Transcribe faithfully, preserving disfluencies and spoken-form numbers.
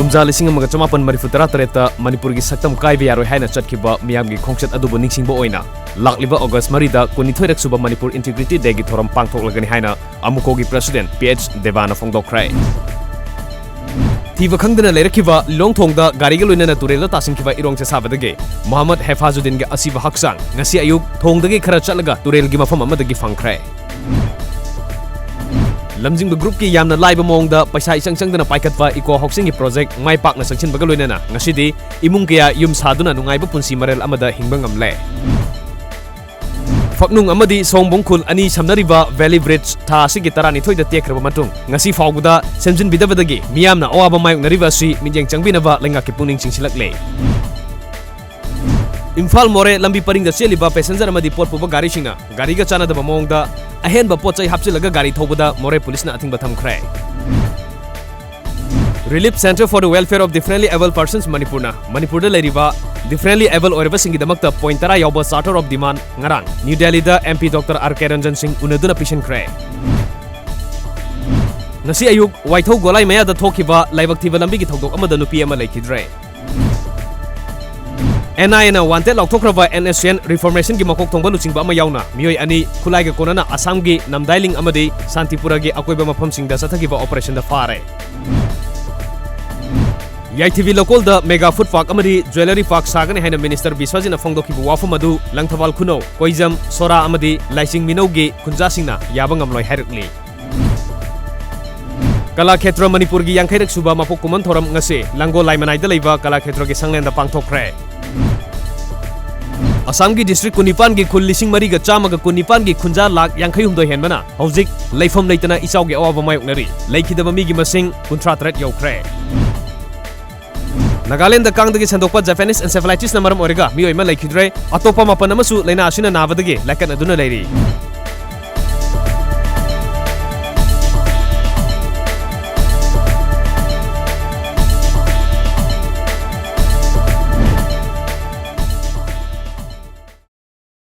ꯀꯨꯝꯖꯥ ꯂꯤꯁꯤꯡ ꯑꯃꯒ ꯆꯃꯥꯄꯟ ꯃꯔꯤꯐꯨ ꯇꯔꯥ ꯇꯔꯦꯠꯇ ꯃꯅꯤꯄꯨꯔꯒꯤ ꯁꯛꯇꯝ ꯀꯥꯏꯕ ꯌꯥꯔꯣꯏ ꯍꯥꯏꯅ ꯆꯠꯈꯤꯕ ꯃꯤꯌꯥꯝꯒꯤ ꯈꯣꯡꯆꯠ ꯑꯗꯨꯕꯨ ꯅꯤꯡꯁꯤꯡꯕ ꯑꯣꯏꯅ ꯂꯥꯛꯂꯤꯕ ꯑꯣꯒꯁ ꯃꯔꯤꯗ ꯀꯨꯟꯅꯤꯊꯣꯏꯔꯛ ꯁꯨꯕ ꯃꯅꯤꯄꯨꯔ ꯏꯟꯇꯤꯒ꯭ꯔꯤꯇꯤ ꯗꯦꯒꯤ ꯊꯧꯔꯝ ꯄꯥꯡꯊꯣꯛꯂꯒꯅꯤ ꯍꯥꯏꯅ ꯑꯃꯨꯀꯣꯒꯤ ꯄ꯭ꯔꯦꯁꯤꯗꯦꯟꯠ ꯄꯤ ꯑꯩꯆ ꯗꯦꯕꯥꯅ ꯐꯣꯡꯗꯣꯛꯈ꯭ꯔꯦ꯫ ꯊꯤꯕ ꯈꯪꯗꯅ ꯂꯩꯔꯛꯈꯤꯕ ꯂꯤꯂꯣꯡ ꯊꯣꯡꯗ ꯒꯥꯔꯤꯒ ꯂꯣꯏꯅꯅ ꯇꯨꯔꯦꯜꯗ ꯇꯥꯁꯤꯟꯈꯤꯕ ꯏꯔꯣꯡ ꯆꯦꯁꯥꯕꯗꯒꯤ ꯃꯣꯍꯝꯃꯗ ꯍꯦꯐꯥꯖꯨꯗꯤꯟꯒꯤ ꯑꯁꯤꯕ ꯍꯛꯆꯥꯡ ꯉꯁꯤ ꯑꯌꯨꯛ ꯊꯣꯡꯗꯒꯤ ꯈꯔ ꯆꯠꯂꯒ ꯇꯨꯔꯦꯜꯒꯤ ꯃꯐꯝ ꯑꯃꯗꯒꯤ ꯐꯪꯈ꯭ꯔꯦ꯫ ꯂꯝꯖꯤꯡꯕ ꯒ꯭ꯔꯨꯞꯀꯤ ꯌꯥꯝꯅ ꯂꯥꯏꯕ ꯃꯑꯣꯡꯗ ꯄꯩꯁꯥ ꯏꯆꯪ ꯆꯪꯗꯅ ꯄꯥꯏꯈꯠꯄ ꯏꯀꯣ ꯍꯥꯎꯁꯤꯡꯒꯤ ꯄ꯭ꯔꯣꯖꯦꯛ ꯃꯥꯏ ꯄꯥꯛꯅ ꯆꯪꯁꯤꯟꯕꯒ ꯂꯣꯏꯅꯅ ꯉꯁꯤꯗꯤ ꯏꯃꯨꯡ ꯀꯌꯥ ꯌꯨꯝ ꯁꯥꯗꯨꯅ ꯅꯨꯡꯉꯥꯏꯕ ꯄꯨꯟꯁꯤ ꯃꯔꯦꯜ ꯑꯃꯗ ꯍꯤꯡꯕ ꯉꯝꯂꯦ꯫ ꯐꯛꯅꯨꯡ ꯑꯃꯗꯤ ꯁꯑꯣꯝꯕꯨꯡ ꯈꯨꯜ ꯑꯅꯤ ꯁꯝꯅꯔꯤꯕ ꯚꯦꯂꯤ ꯕ꯭ꯔꯤꯖ ꯊꯥ ꯑꯁꯤꯒꯤ ꯇꯔꯥꯅꯤꯊꯣꯏꯗ ꯇꯦꯛꯈ꯭ꯔꯕ ꯃꯇꯨꯡ ꯉꯁꯤ ꯐꯥꯎꯕꯗ ꯁꯦꯝꯖꯤꯟꯕꯤꯗꯕꯗꯒꯤ ꯃꯤꯌꯥꯝꯅ ꯑꯋꯥꯕ ꯃꯥꯌꯣꯛꯅꯔꯤꯕ ꯑꯁꯤ ꯃꯤꯠꯌꯦꯡ ꯆꯪꯕꯤꯅꯕ ꯂꯩꯉꯥꯛꯀꯤ ꯄꯨꯛꯅꯤꯡ ꯆꯤꯡꯁꯤꯜꯂꯛꯂꯦ꯫ ꯏꯝꯐꯥꯜ ꯃꯣꯔꯦ ꯂꯝꯕꯤ ꯄꯔꯤꯡꯗ ꯆꯦꯜꯂꯤꯕ ꯄꯦꯁꯦꯟꯖꯔ ꯑꯃꯗꯤ ꯄꯣꯠ ꯄꯨꯕ ꯒꯥꯔꯤꯁꯤꯡꯅ ꯒꯥꯔꯤꯒ ꯆꯥꯟꯅꯗꯕ ꯃꯑꯣꯡꯗ ꯑꯍꯦꯟꯕ ꯄꯣꯠ ꯆꯩ ꯍꯥꯞꯆꯤꯜꯂꯒ ꯒꯥꯔꯤ ꯊꯧꯕꯗ ꯃꯣꯔꯦ ꯄꯨꯂꯤꯁꯅ ꯑꯊꯤꯡꯕ ꯊꯝꯈ꯭ꯔꯦ꯫ Relief Center for the Welfare of Differently Abled Persons ꯃꯅꯤꯄꯨꯔꯅ ꯃꯅꯤꯄꯨꯔꯗ ꯂꯩꯔꯤꯕ ꯗꯤꯐꯔꯦꯟꯂꯤ ꯑꯦꯕꯜ ꯑꯣꯏꯔꯕꯁꯤꯡꯒꯤꯗꯃꯛꯇ ꯄꯣꯏꯟꯠ ꯇꯔꯥ ꯌꯥꯎꯕ ꯆꯥꯔꯇꯔ ꯑꯣꯐ ꯗꯤꯃꯥꯟ ꯉꯔꯥꯡ ꯅ꯭ꯌꯨ ꯗꯦꯜꯂꯤꯗ ꯑꯦꯝ ꯄꯤ ꯗꯣꯛꯇꯔ ꯑꯥꯔ ꯀꯦ ꯔꯟꯖꯟ ꯁꯤꯡ ꯎꯅꯗꯨꯅ ꯄꯤꯁꯤꯟꯈ꯭ꯔꯦ꯫ ꯉꯁꯤ ꯑꯌꯨꯛ ꯋꯥꯏꯊꯧ ꯒꯣꯂꯥꯏ ꯃꯌꯥꯗ ꯊꯣꯛꯈꯤꯕ ꯂꯥꯏꯕꯛ ꯊꯤꯕ ꯂꯝꯕꯤꯒꯤ ꯊꯧꯗꯣꯛ ꯑꯃꯗ ꯅꯨꯄꯤ ꯑꯃ ꯂꯩꯈꯤꯗ꯭ꯔꯦ꯫ ꯑꯦꯟ ꯑꯥꯏ ꯑꯦꯅ ꯋꯥꯟꯇꯦꯗ ꯂꯥꯎꯊꯣꯛꯈ꯭ꯔꯕ ꯑꯦꯟ ꯑꯦꯁ ꯁꯤ ꯑꯦꯟ ꯔꯤꯐꯣꯔꯃꯦꯁꯟꯒꯤ ꯃꯀꯣꯛ ꯊꯣꯡꯕ ꯂꯨꯆꯤꯡꯕ ꯑꯃ ꯌꯥꯎꯅ ꯃꯤꯑꯣꯏ ꯑꯅꯤ ꯈꯨꯠꯂꯥꯏꯒ ꯀꯣꯟꯅꯅ ꯑꯁꯥꯝꯒꯤ ꯅꯝꯗꯥꯏꯂꯤꯡ ꯑꯃꯗꯤ ꯁꯥꯟꯇꯤꯄꯨꯔꯒꯤ ꯑꯀꯣꯏꯕ ꯃꯐꯝꯁꯤꯡꯗ ꯆꯠꯊꯈꯤꯕ ꯑꯣꯄꯔꯦꯁꯟꯗ ꯐꯥꯔꯦ꯫ ꯌꯥꯏꯊꯤꯕꯤ ꯂꯧꯀꯣꯜꯗ ꯃꯦꯒꯥ ꯐꯨꯗ ꯄꯥꯔꯛ ꯑꯃꯗꯤ ꯖ꯭ꯋꯦꯂꯔꯤ ꯄꯥꯔꯛ ꯁꯥꯒꯅꯤ ꯍꯥꯏꯅ ꯃꯤꯅꯤꯁꯇꯔ ꯕꯤꯁ꯭ꯋꯖꯤꯠꯅ ꯐꯣꯡꯗꯣꯛꯈꯤꯕ ꯋꯥꯐꯝ ꯑꯗꯨ ꯂꯪꯊꯕꯥꯜ ꯈꯨꯅꯧ, ꯀꯣꯏꯖꯝ, ꯁꯣꯔꯥ ꯑꯃꯗꯤ ꯂꯥꯏꯆꯤꯡ ꯃꯤꯅꯧꯒꯤ ꯈꯨꯟꯖꯥꯁꯤꯡꯅ ꯌꯥꯕ ꯉꯝꯂꯣꯏ ꯍꯥꯏꯔꯛꯂꯤ꯫ ꯀꯂꯥꯈꯦꯇ꯭ꯔ ꯃꯅꯤꯄꯨꯔꯒꯤ ꯌꯥꯡꯈꯩꯔꯛ ꯁꯨꯕ ꯃꯄꯣꯛ ꯀꯨꯝꯑꯣꯟ ꯊꯧꯔꯝ ꯉꯁꯤ ꯂꯥꯡꯒꯣꯜ ꯂꯥꯏꯃꯅꯥꯏꯗ ꯂꯩꯕ ꯀꯂꯥꯈꯦꯇ꯭ꯔꯒꯤ ꯁꯪꯂꯦꯟꯗ ꯄꯥꯡꯊꯣꯛꯈ꯭ꯔꯦ꯫ ꯑꯁꯥꯝꯒꯤ ꯗꯤꯁꯇ꯭ꯔꯤꯛ ꯀꯨꯟꯅꯤꯄꯥꯟꯒꯤ ꯈꯨꯜ ꯂꯤꯁꯤꯡ ꯃꯔꯤꯒ ꯆꯥꯝꯃꯒ ꯀꯨꯟꯅꯤꯄꯥꯟꯒꯤ ꯈꯨꯟꯖꯥ ꯂꯥꯈ ꯌꯥꯡꯈꯩ ꯍꯨꯝꯗꯣꯏ ꯍꯦꯟꯕꯅ ꯍꯧꯖꯤꯛ ꯂꯩꯐꯝ ꯂꯩꯇꯅ ꯏꯆꯥꯎꯒꯤ ꯑꯋꯥꯕ ꯃꯥꯌꯣꯛꯅꯔꯤ꯫ ꯂꯩꯈꯤꯗꯕ ꯃꯤꯒꯤ ꯃꯁꯤꯡ ꯀꯨꯟꯊ꯭ꯔꯥ ꯇꯔꯦꯠ ꯌꯧꯈ꯭ꯔꯦ꯫ ꯅꯥꯒꯥꯂꯦꯟꯗ ꯀꯥꯡꯗꯒꯤ ꯁꯟꯗꯣꯛꯄ ꯖꯄꯥꯅꯤꯁ ꯑꯦꯟꯁꯦꯐꯦꯂꯥꯏꯇꯤꯁꯅ ꯃꯔꯝ ꯑꯣꯏꯔꯒ ꯃꯤꯑꯣꯏ ꯑꯃ ꯂꯩꯈꯤꯗ꯭ꯔꯦ꯫ ꯑꯇꯣꯞꯄ ꯃꯥꯄꯟ ꯑꯃꯁꯨ ꯂꯥꯏꯅꯥ ꯑꯁꯤꯅ ꯅꯥꯕꯗꯒꯤ ꯂꯥꯏꯀꯠꯅꯗꯨꯅ ꯂꯩꯔꯤ꯫